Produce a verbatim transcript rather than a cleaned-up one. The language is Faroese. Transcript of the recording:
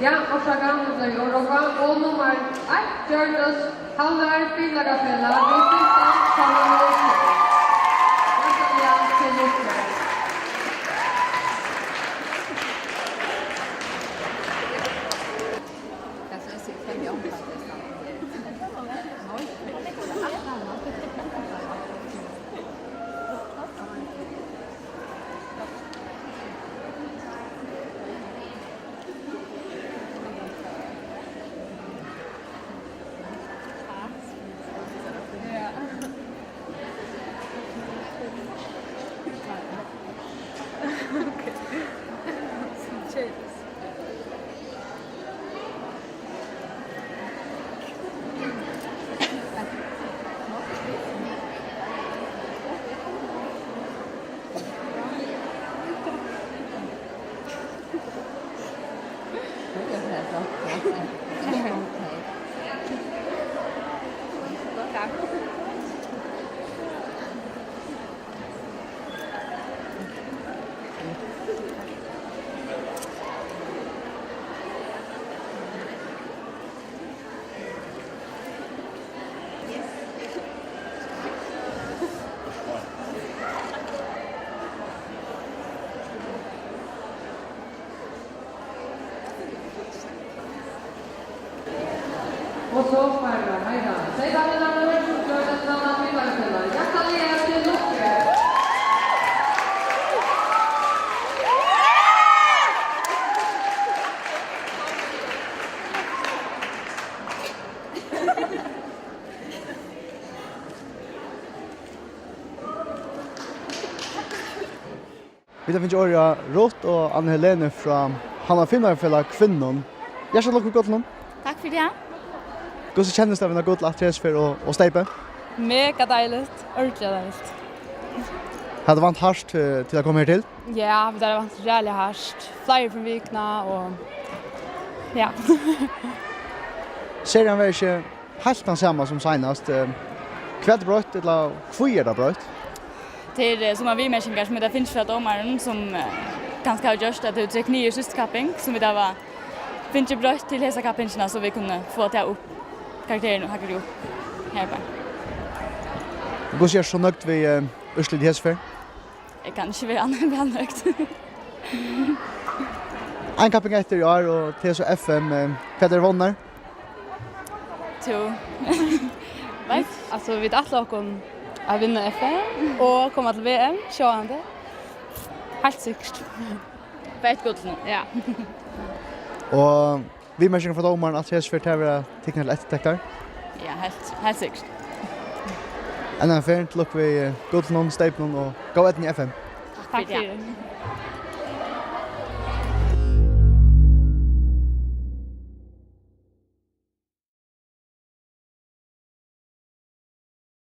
Ja, orsaka, nú bleiv eg órógvað. Og nummar eitt, Hjørdis Hallvær, Fimleikafelag, við fimtan komma null. Hjartaliga til lukku. Og so fara vit heiðan. Seytjan nummar, sum gjørdi seg til Fimleikafelagið. Hjartaliga til lukku. Vit hava fingið orðið á Ruth og Anne Helene frá Havnar Fimleikafelag Kvinnum. Hjartaliga til lukku við gullinum. Takk fyri tað. Hvussu kennist tað at vinna gull aftur hesa ferð og, og steypa? Mega deiligt, ordiliga deiligt. Hevur tú vant hart, eh, til at koma her til? Ja, vit hava vant ræðuliga hart. Fleiri ferðir um vikuna og ja. Serien var ikki heilt tann sama sum seinast. Eh, hvat er broytt, ella hví er tað broytt? Tað er, eh, summar viðmerkingar, sum vit hava fingið frá dómaranum, sum, eh, kanska hava gjørt, at tað er trekt niður í síðstu kapping, sum vit hava fingið broytt til hesa kappingina, so vit kunnu fáa tað upp, karakterin og hægri upp her bara. Hvussu ert tú so nøgd við, eh, úrslitið hesa ferð? Eg kann ikki vera annað enn væl nøgd. Ein kapping eftir í ár, og tað er so F M. Eh, hvat eru vónirnar? Tú veitst. Altso, vit ætla okkum at vinna F M og koma til V M, sjálvandi. Heilt sikkurt. Fæ eitt gull nú. Ja. Og viðmerkingar frá dómaranum, alt hesum, fer tað at vera tiknar til eftirtektar? Ja, heilt, heilt sikkurt. Enn ein ferð, til lukku við, eh, gullinum, steypunum og góða eydnu í F M. Takk fyri. Takk fyri.